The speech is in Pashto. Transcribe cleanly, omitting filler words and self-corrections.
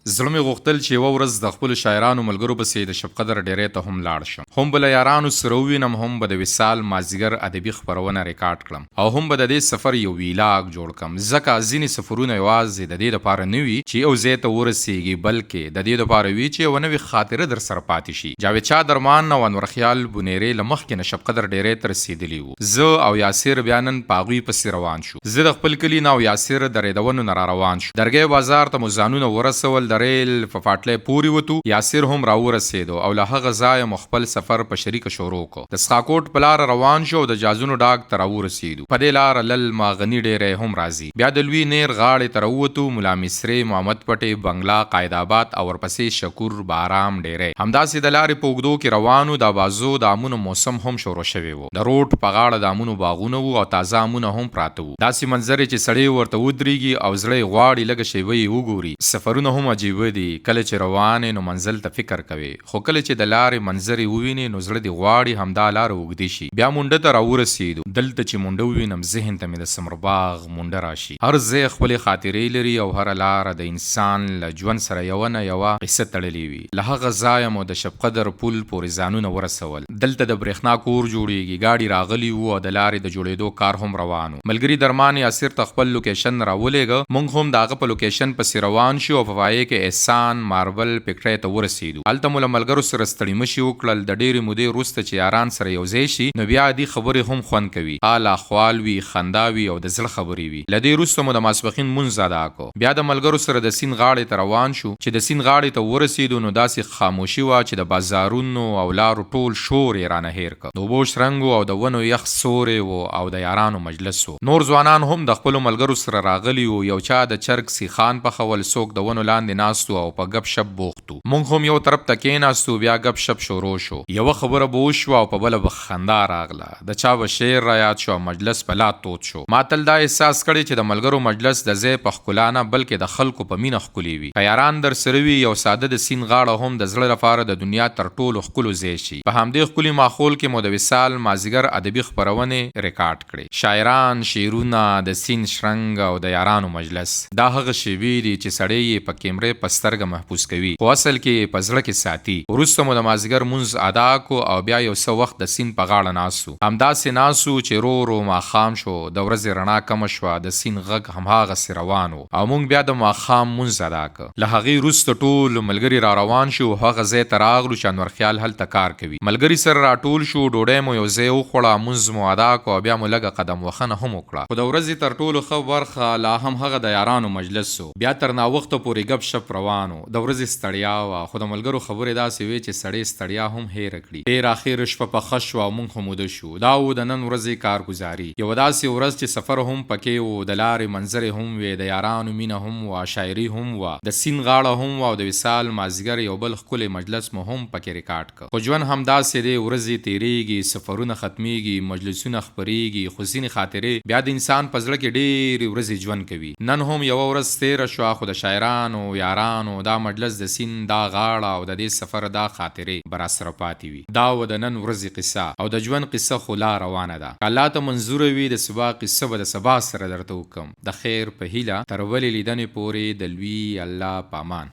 زړه مې غوښتل چې یوه ورځ د خپلو شاعرانو ملګرو پسې د شبقدر ډېرې ته هم لاړ شم. هم به له یارانو سره ووینم، هم به د وصال مازدیګر ادبي خپرونه ریکارډ کړم او هم به د دې سفر یو ویلاګ جوړ کړم. ځکه ځینې سفرونه یوازې د دې لپاره نه وي چې یو ځای ته ورسېږي، بلکې د دې لپاره وي چې یوه نوې خاطره درسره پاتې شي. جاوید شاه درمان او انورخیال بونیرې له مخکې نه شبقدر ډېرې ته رسېدلي وو. زه او یاسر بیا نن په هغوی پسې روان شو. زه د خپل کلي نه او یاسر د ریدونو نه راروان شو. درګۍ بازار ته مو ځانونه ورسول، د ریل په پاټلۍ پورې وتو، یاسر هم راورسیدو او له هغه ځایه مو خپل سفر په شریکه شروع کړ. د سخاکوټ په لاره روان شو او د جازونو ډاګ ته راورسیدو. په دې لاره للمه، غني ډیری هم راځي. بیا د لوی نیر غاړې ته راووتو، ملا مصرې، محمد پټې، بنګله، قاید آباد او ورپسې شکور، بارام ډیری. همداسې د لارې په اوږدو کې روان وو، د ابازو د امونو موسم هم شروع شوی و. د روډ په غاړه د امونو باغونه وو او تازه امونه هم پراته وو. داسې منظرې چې سړی ورته ودرېږي او زړه یې غواړي لږه شېبه یې وګوري. سفرونه هم عجیبه دي، کله چې روان یې نو منزل ته فکر کوې، خو کله چې د لارې منظرې ووینې نو زړه دې غواړي همدا لاره اوږده شي. بیا مونډه ته راورسېدو. دلته چې مونډه ووینم ذهن ته مې د ثمرباغ مونډه راشي. هر ځای خپلې خاطرې لري او هره لاره د انسان له ژوند سره یوه نه یوه قصه تړلې وي. له هغه ځایه مو د شبقدر پل پورې ځانونه ورسول. دلته د برېښنا کور جوړېږي، ګاډي راغلي وو او د لارې د جوړېدو کار هم روان و. ملګري درمان یاسر ته خپل لوکېشن راولېږه، موږ هم د هغه په لوکېشن پسې روان شو او په پای کې احسان ماربل فېکټرۍ ته ورسېدو. هلته مو له ملګرو سره ستړي مشي وکړل، د ډېرې مودې وروسته چې یاران سره یو ځای شي، نو بیا عادي خبرې هم خوند کوي، حال اخوال وي، خندا وي او د زړه خبرې وي. له دې وروسته مو د ماسپښین لمونځ ادا کړ. بیا د ملګرو سره د سیند غاړې ته روان شو، چې د سیند غاړې ته ورسېدو نو داسې خاموشي وه چې د بازارونو او لارو ټول شور یې رانه هېر کړ. د اوبو شرنګ و او د ونو یخ سوری و او د یارانو مجلس و. نور ځوانان هم د خپلو ملګرو سره راغلي وو، یو چا د چرګ سیخان پخول، څوک د ونو لاندې ناست وو او په ګپ شپ بوخت وو. موږ هم یو طرف ته کېناستو، بیا ګپ شپ شروع شو. یوه خبره به وشوه او په بله به خندا راغله. د چا به شعر را یاد شو او مجلس به لا تود شو. ما تل دا احساس کړی چې د ملګرو مجلس د ځای په ښکلا نه بلکې د خلکو په مینه ښکلی وي. که یاران درسره وي، یو ساده د سیند غاړه هم د زړه لپاره د دنیا تر ټولو ښکلو ځای شي. په همدې ښکلي ماحول کې مو د وصال مازیګر ادبي خپرونې ریکارډ کړې. شاعران، شعرونه، د سیند شرنګ او د یارانو مجلس. دا هغه شېبې دي چې سړی یې په کیمرې په سترګه محفوظ کوي، خو اصل کې یې په زړه کې ساتي. وروسته مو د مازدیګر لمونځ ادا کړو او بیا یو څه وخت د سیند په غاړه ناست وو. همداسې ناست وو چې ورو ورو ماښام شو، د ورځې رڼا کمه شوه، د سیند غږ هماغسې روان و او موږ بیا د ماښام لمونځ ادا کړ. له هغې وروسته ټول ملګري راروان شو او هغه ځای ته راغلو چې انور خیال هلته کار کوي. ملګري سره راټول شو، ډوډۍ مو یو ځای وخوړه، لمونځ مو ادا کړ او بیا مو لږه قدم وهنه هم وکړه. خو د ورځې تر ټولو ښه برخه لا هم هغه د یارانو مجلس و. بیا تر ناوخته پورې ګپ شپ روان و. د ورځې ستړیا وه، خو د ملګرو خبرې داسې وې چې سړی ستړیا هم هېره کړي. ډېر اخر شپه پخه شوه او موږ هم اوده شو. دا و د نن ورځې کار ګزاري. یوه داسې ورځ چې سفر هم پکې و، د لارې منظرې هم وې، د یارانو مینه هم وه، شاعري هم وه، د سیند غاړه هم وه او د وصال مازدیګر یو بل ښکلی مجلس مو هم پکې ریکارډ کړ. خو ژوند همداسې دی، ورځې تېرېږي، سفرونه ختمېږي، مجلسونه خپرېږي، خو ځینې خاطرې بیا د انسان په زړه کې ډېرې ورځې ژوند کوي. نن هم یوه ورځ تېره شوه، خو د شاعرانو، یارانو دا مجلس، د سیند دا غاړه او د دې سفر دا خاطرې به راسره پاتې وي. دا وه د نن ورځې قصه او د ژوند قصه خو لا روانه ده. که الله ته منظوره وي، د سبا قصه به د سبا سره درته وکړم. د خیر په هیله، تر بلې لیدنې پورې د لوی الله په امان.